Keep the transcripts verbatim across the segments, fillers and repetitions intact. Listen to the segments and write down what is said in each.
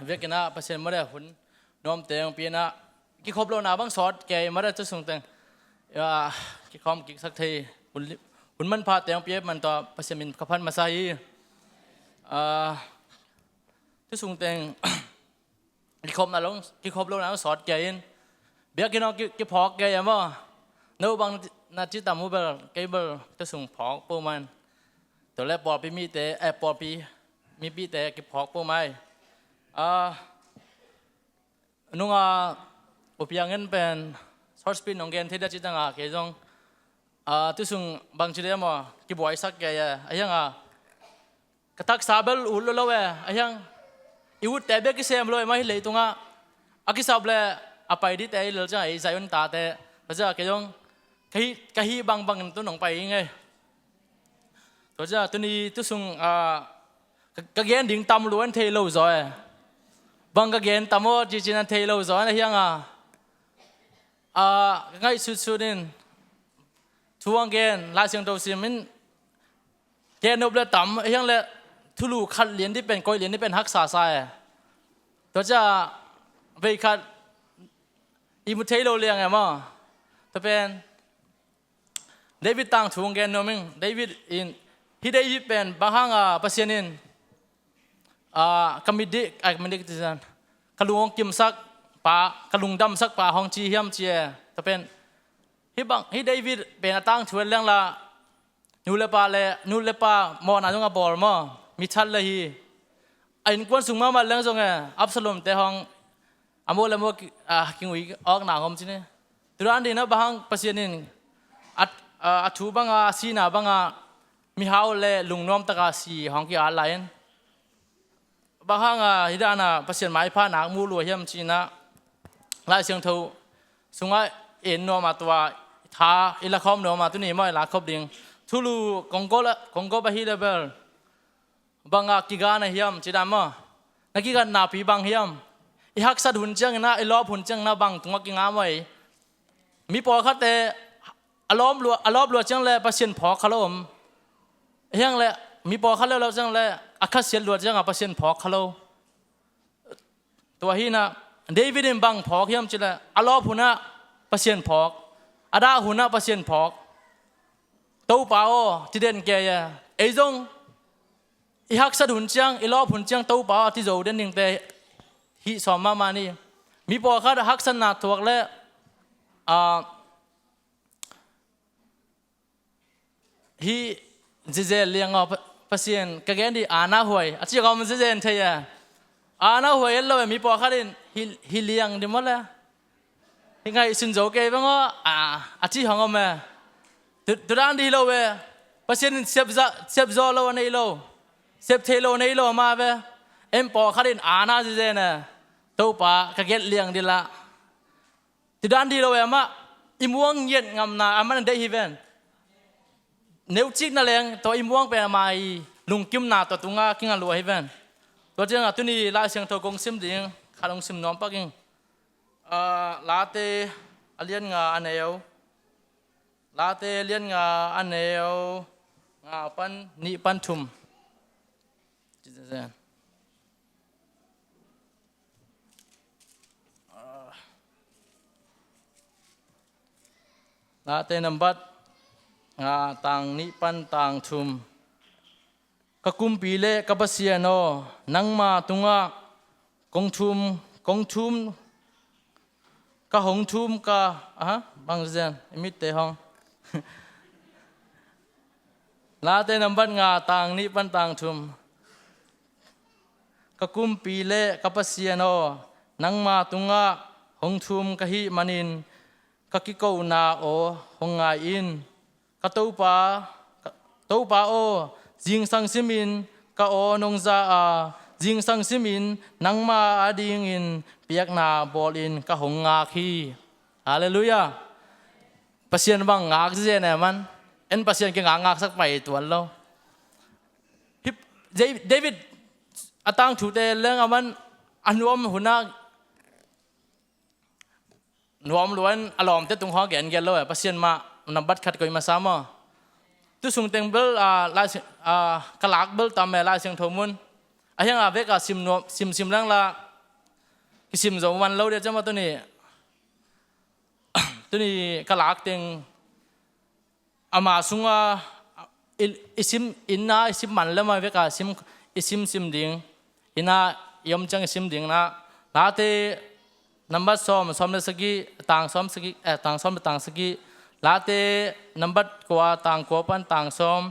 Vekin ah Pasian mawle hun nuam teng pian ah kikhop lohna bang sawt kei mawle tu sung teng. Ya, kikhawm kiksak thei hun, hun manpha teng pia man tawh Pasian min ka phat masa hi. Ah, tu sung teng kikhopna long, kikhop lohna long sawt kei in. Biakinn hong ki, kiphawk kei e maw. No bang na ci tam uh bel, kei bel tu sung phawk peuhmah in. Tua le pawlpi mite, eh, pawlpi mipite kiphawk peuhmah hi. Ah, nunga U Piang in pen short speech nong gen thei dia ci tanga kei zong, ah, tu sung bang ci le maw, kibuaisak kei e. A hiang a, ka taksa bel ut lo lo e. A hiang i utte bek kisem lo e mah hi leitungah. A kisap le a pai dite i lel ciang ei Zion tate. Tua ciang kei zong ka hih, ka hih bangbang in tu nong pai ing ei. Tua ciang tuni tu sung, ah, ka, ka gen ding tam lua in thei lo zaw e. Bang ka gen tam aw ci cin an thei lo zaw in a hiang a. Ah, ka ngaihsutsut in thu hong gen, Lai Siangtho sim in gen nop le tam, a hiang le thulu khat lian dih pen, koih lian dih pen haksa sa e. Tua ciang vei khat i mu thei lo liang e maw. Tua pen David tangthu hong gen nuam ing. David in, hih David pen bang hanga Pasian in, ah, ka mit dih, ai, ka mit dih, ka lung hong kimsak pa, ka lungdamsak pa hong ci hiam ci e. Tua pen hih bang, hih David pen a tangthu et leng la, nu le pa le, nu le pa mawhna zong a bawl maw, mi that le hi. A innkuan sung mahmah leng zong e, Absalom te hong a maw le maw ki, ah, kingui awkna hong om ci ni. Tua dan ding na bang hang Pasian in a, ah, a thu banga, a sihna banga mihau le lungnuam taka si hong ki-at lai in. Bang hanga hih dana Pasian maipha nak mu lua hiam ci-in ah, Lai Siangtho sungah en nuam a, tua tha i lakhawm nuam a, tuni maw i lakhop ding. Thulu kong gol a, kong gop ahi le bel banga kigan a hiam ci dan maw. Na kigan napi bang hiam. I haksat hun ciangin ah, i lawp hun ciangin ah bang tungah kinga maw ei. Mi pawlkhatte a lawp lua, a lawp lua ciang le Pasian phawk kha lo om. A hiang le mi pawlkhat le lawp ciang le a khasiat lua ciang a Pasian phawk kha lo. Tua hi-in ah David in bang phawk hiam ci le a lawp hunah Pasian phawk, a dah hunah Pasian phawk. Topa aw, ci den kei e. Ei zong i haksat hun ciang, i lawp hun ciang Topa aw, ci zo den dingte hih sawm mahmah ni. Mi pawlkhat haksatna tuak le, ah, hih zezen liang aw, Pa-, Pasian ka gen dih, ana huai a ci a om zezen thei e. Ana huai et lo e, mi pawlkhat in hih, hih liang dih maw le. Hih ngaihsun zo kei bang aw, a, a ci hong om e. Tu, tu dan dih lo e. Pasian in sep za, sep zaw lo a nei lo. Sep thei lo a nei lo mah ve. En pawlkhat in ana zezen e. Topa ka gelh liang dih lah. Ti dan dih lo e amah, i muang ngiat ngamna amah na deih hi ven. Neucik na leng tawh i muang pen amah i lungkimna tawh tunga kinga lua hi ven. Tua ciangah tuni Lai Siangtho kong sim ding khat hong sim nuam pak ing. Ah, Late a lian nga a neu. Late a lian nga a neu nga pan nih pan thum. Late nambat nga tang nih pan tang thum. Ka kumpi le ka Pasian aw, nangma tungah kong thum, kong thum, ka hong thum ka, aha, bang zen, i mitte hong. Late nambat nga tang nih pan tang thum. Ka kumpi le ka Pasian aw, nangma tungah hong thum ka hih manin ka kikona aw hong ngai in. Ka Topa, ka, Topa aw, zingsang simin ka aw nong za a, zingsang simin nangma adingin piakna bawlin ka hong ngak hi. Halleluiah. Pasian bang ngak zen e man. En Pasian kingak ngaksak pai tuan lo. Hih David a tangthute leng a man a nuam hunah nuam luan a lawmte tung hong gen gen lo e, Pasian mah nambat khat koih masa maw. Tu sung teng bel, ah, Lai Siang, ah, ka lak bel tam e Lai Siangtho mun. A hiang a vek a sim nuam, sim sim lang la kisim zo man lo dia ciang ma tuni, tuni ka lak teng ama sunga i, i sim, inn a i sim man lem a vek a sim, i sim sim ding. Inn a i om ciang i sim ding na. Late nambat sawm, sawm le sagih, tang sawm sagih, eh, tang sawm le tang sagih. Late nambat kua, tang kua pan tang sawm.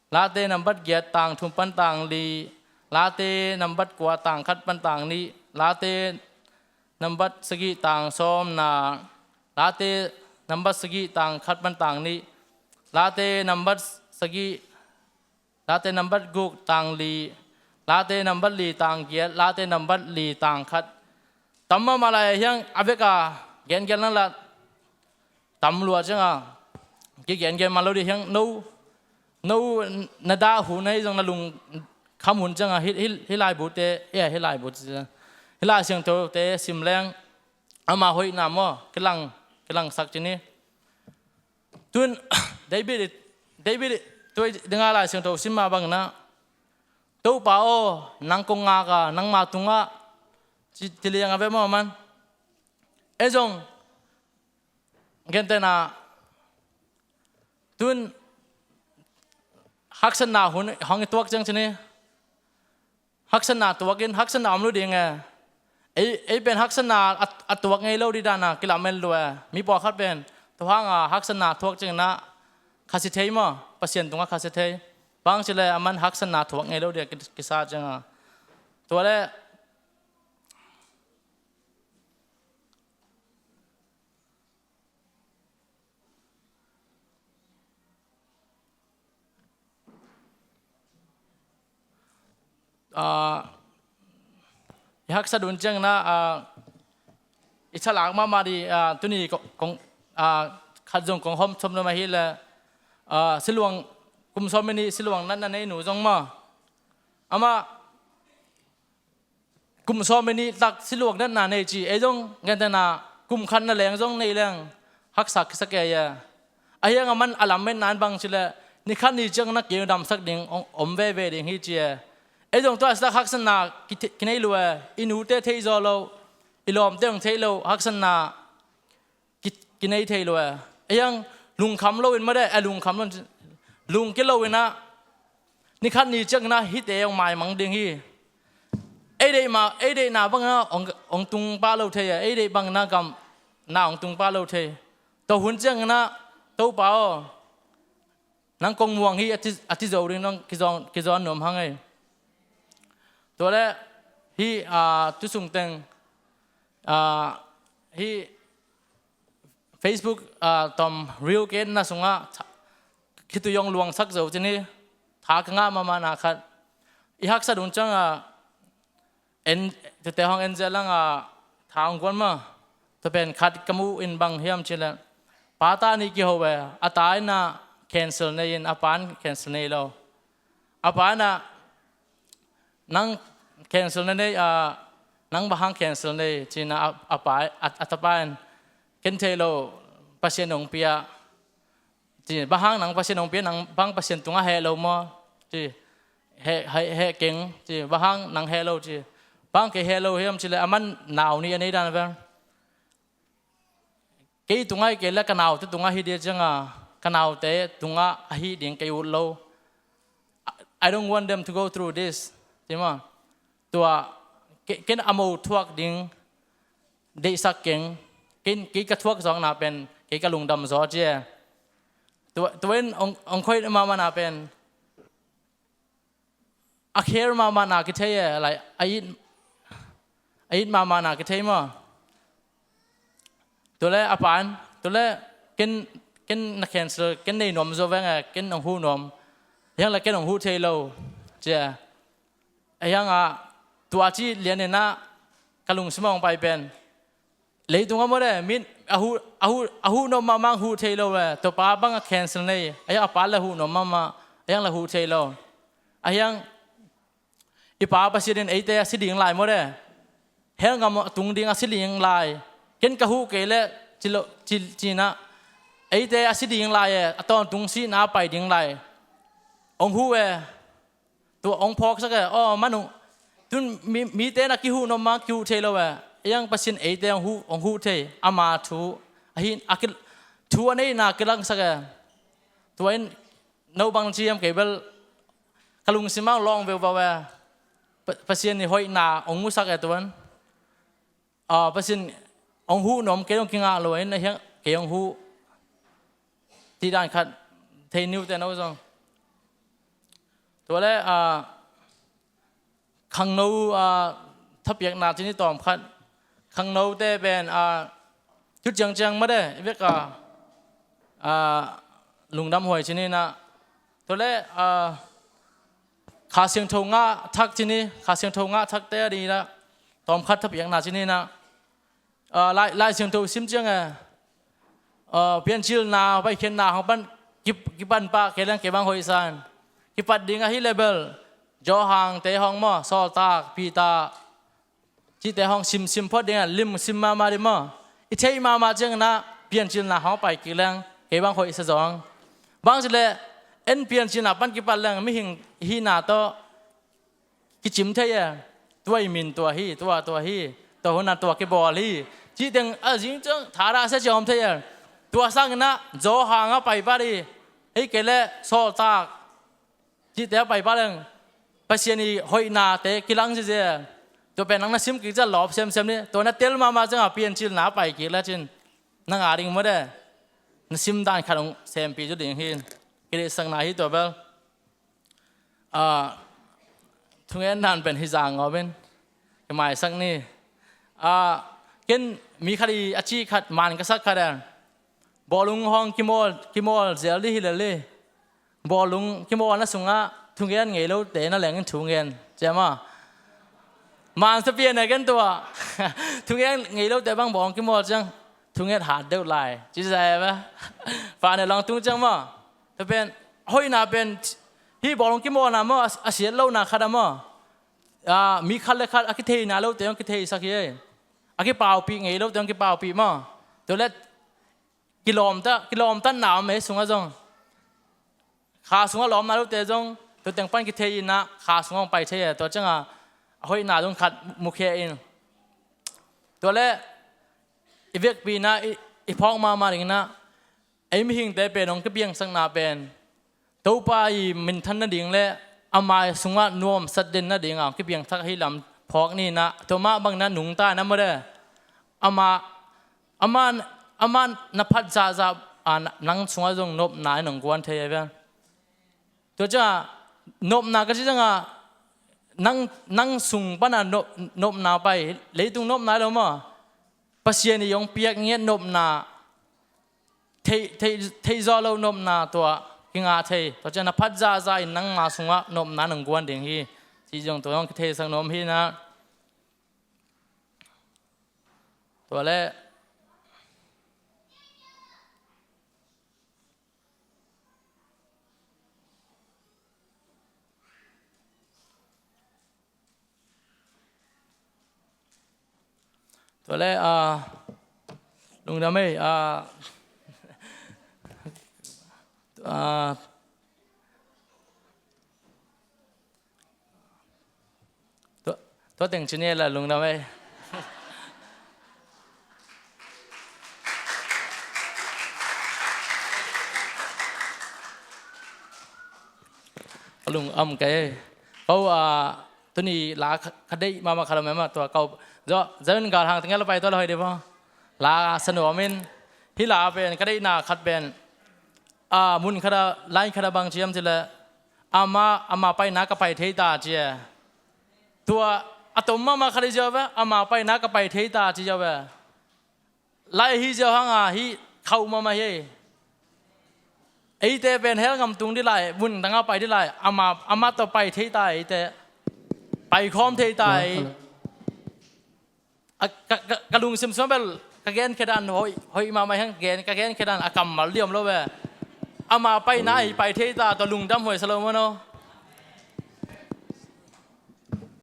Late nambat giat, tang thum pan tang li. Late nambat kua, tang khat pan tang nih. Late nambat sagih, tang sawm na. Late nambat sagih, tang khat pan tang nih. Late nambat sagih, Late nambat guk, tang li. Late nambat li, tang giat. Late nambat li, tang khat. Tam mahmah lai a hiang a vek a gengen lang la tam lua ciang a kigengen man lo dih hiang. No, no na dah hun ahi zong na lungkham hun ciang a hih, hih, hih lai bute, eh, hih lai bute, hih Lai Siangthote sim leng ama hoihna maw kilang, kilangsak ci ni. Tun David, David tua dinga Lai Siangtho sim mah bangin ah, Topa aw, nang kong ngak a, nangma tungah ci, ci liang a ve maw man. Ei zong gentehna tun haksatna hun hong i tuak ciang ci ni. Haksatna tuak in haksatna om lo ding e. Ei, ei pen haksatna a, a tuak ngei lo dih dan a kilamen lua e. Mi pawlkhat pen tua hang a haksatna tuak ciangin ah khasi thei maw, Pasian tungah khasi thei. Bang ci le aman haksatna tuak ngei lo dih a ki, kisa ciang a. Tua le Ah, i haksat hun ciangin ah, ah, i thalak mahmah dih, ah, tuni kong, kong, ah, khat zong kong hawm thawm nuam ahi le, ah, siluang kum sawm le nih siluang natna nei nu zong maw. Amah kum sawm le nih tak siluang natna nei ci, ei zong gentehna kum khat na leng zong nei leng haksa kisa kei e. A hiang aman a lametna in bang ci le, ni khat ni ciang na kidamsak ding om, om veve ding hi ci e. Ei zong tua a sak haksatna ki, kinei lua e, i nute thei zaw lo, i lawmte hong thei lo, haksatna ki, kinei thei lo e. A hiang lungkham lo in mah de, a lungkham lo, lungkia lo in ah, ni khat ni ciangin ah hihte hong maimang ding hi. Ei deih mah, ei deihna bangin ah hong, hong tung pah lo thei e, ei deih bangin ah gamna hong tung pah lo thei. Tua hun ciangin ah, Topa aw, nang kong muang hi a ci, a ci zo ding nong kizawn, kizawn nuam hang ei. Tua le hih, ah, tu sung teng, ah, hih Facebook, ah, tom reel kei na sungah tha, khitui hong luangsak zo ci ni, tha ka ngah mahmahna khat. I haksat hun ciang a, en, tute hong en zia lang a, tha hong guan mah. Tua pen khat ka muh in bang hiam ci le, pa ta nih kiho e, a ta in ah cancer nei in, a pa in cancer nei lo. A pa in ah nang cancer na nei a, nang bang hang cancer nei ci-in a, a pa, a, a tapa in ken thei lo, Pasian hong pia. Ci, bang hang nang Pasian hong pia, nang bang Pasian tungah heh lo maw? Ci, heh, heh, heh keng. Ci, bang hang nang heh lo ci. Bang kei heh lo hiam ci le, aman nau nih a nei dan vel. Kei tungah hi kei le ka naute tungah hi ding ciang a, ka naute tungah ahi ding kei ut lo. I don't want them to go through this. Ci maw? Tua, ke, ken a mo thuak ding deihsak keng, ken, kei ka thuak zawkna pen kei ka lungdam zaw ci e. Tua, tua in hong, hong khoih mahmahna pen a care mahmahna kithei e, like, a it, a it mahmahna kithei maw? Tua le a pa in, tua le ken, ken na cancer, ken nei nuam zaw veng e, ken hong huh nuam. Hiang le ken hong huh thei lo ci e. A hiang a, tua ci lian in ah ka lungsim hong pai pen, leitung a maw le, min a huh, a huh, a huh nuam mahmah, huh thei lo e, tua pa bang a cancer nei, a hiang a pa le huh nuam mahmah, a hiang le huh thei lo. A hiang i pa Pasian in eite a si ding lai maw le, hell gam a tung ding a si ding lai. Ken ka huh kei le ci lo, ci, ci-in ah, eite a si ding lai e, a tawntung sihna a pai ding lai. Hong huh e, tua hong phawksak e, aw, man hong, Tun mi, mite na kihuh nop ma kihuh thei lo e. Ei ang Pasian eite hong huh, hong huh thei. Ama thu, a hin, a ki, thu a neihna kilangsak e. Tua in no bang ci hiam, kei bel ka lungsim ah lawng veuvau e. Pa, Pasian i hoihna hong musak e tuan. Ah, Pasian hong huh nop kei hong kingah lo in, a hiang kei hong huh. Ti dan khat thei niu te no zong. Tua le, ah, khangno, ah, thapiakna ci ni tawm khat. Khangnote pen, ah, tu ciangciang mah de, i vek a, ah, lungdam huai ci ni na. Tua le, ah, Kha Siangtho ngah thak ci ni, Kha Siangtho ngah thakte a ding na. Tawm khat thapiakna ci ni na. Ah, Lai, Lai Siangtho sim ciang e. Ah, piancilna, paikhiatna hong pan, ki, kipan pah kei leng kei bang hoih sa in. Kipat ding ahi le bel. Johan te hong maw, Sawltak, Peter. Cite hong simsim phot ding a, lim sim mahmah ding maw. I theih mahmah ciang na, piancilna hong pai kik leng, kei bang hoih sa zong. Bang ci le, en piancilna pan kipat leng, mihing hihna tawh kicim thei e. Tua i min tua hi, tua, tua hi. Tua hun a tua kibawl hi. Cih teng a zing ciang thadah sia ciang om thei e. Tua sangin a Johan a pai pah hi. Ei kei le Sawltak. Cihte a pai pah leng Pasian i hoihnate kilang ziazia. Tua pen nang na sim kik ciang lawp semsem ni. Tua na tel mahmah ciang a piancilna a pai kik le cin. Na ngah ding maw de. Na sim dan khat hong sempih zaw ding hi. Kideihsakna hi tua bel. Ah, thungen dan pen hi zang ngawm in, kimaisak ni. Ah, ken mi khat i a cih khat man ka sak khat e. Bawlung hong kimawl, kimawl zel dih hi lel hi. Bawlung kimawlna sungah thungen ngei lote na leng in thungen. Ciam a. Man sa pian e ken tua. Thungen ngei lote bang bawlung kimawl ciang. Thungen hat deuh lai. Ci zai e ba. Fa ne long tung ciang maw. Tua pen, hoihna pen, hih bawlung kimawlna maw, a, a siat lohna khat a maw. Ah, mi khat le khat, a kitheihna lote hong kitheihsak hi. A kipaupih ngei lote hong kipaupih maw. Tua le, kilawmta, kilawmtatna om e sungah zong. Kha sungah lawmna lote zong, tua teng pan kithei in a, kha sungah hong pai thei e, tua ciang a, a hoihna zong khat mukhia in. Tua le, i vekpi in a, i, i phawk mahmah ding in a, ei mihingte pen hong kipiangsakna pen Topa i minthan nading le ama sungah nuamsat den nading a hong kipiangthak hi lam phawk ni na, tua mah bangin a nungta na maw de. Ama, ama, ama na phat zahzah a nang sungah zong nopna in hong guan thei a bia. Tua ciang a nopna ka ci ciang a nang, nang sung pan a nop, nopna pai, leitung nopna lo maw. Pasian i hong piak ngiat nopna, thei, thei, thei zaw lo nopna tua kingah thei. Tua ciang a phat zahzah in nangma sungah nopna nang guan ding hi. Ci zong tua hong kitheisak nuam hi na. Tua le. Tua le, ah, lungdam ei, ah, ah, tua, tua teng ci ni la lungdam ei. A lung am kei. Ko, ah, tuni la ka, ka deih mahmah khat a om e mah tua ko. Zo, zamin gal hang tengel pai tua la hoi de bo. La sa nuam in. Hih la pen, ka deihna khat pen. Ah, mun khat a, line khat a bang ciam ci le. Ama, ama paina ka pai thei ta ci e. Tua, a tom mahmah khat i ziau ve, ama paina ka pai thei ta ci ziau ve. Lai hi ziau hang a, hi khauh mahmah hi. Eite pen hell ngam tung dih lai, vun dang a pai dih lai, ama, ama tawh pai thei ta eite. Pai khawm thei ta ei. A, ka, ka, ka lungsim sung bel, ka gen khedan hoih, hoih mahmah hang gen, ka gen khedan a kammal liam lo ve. Ama paina hi pai thei ta, tua lungdam huai sa lo maw no.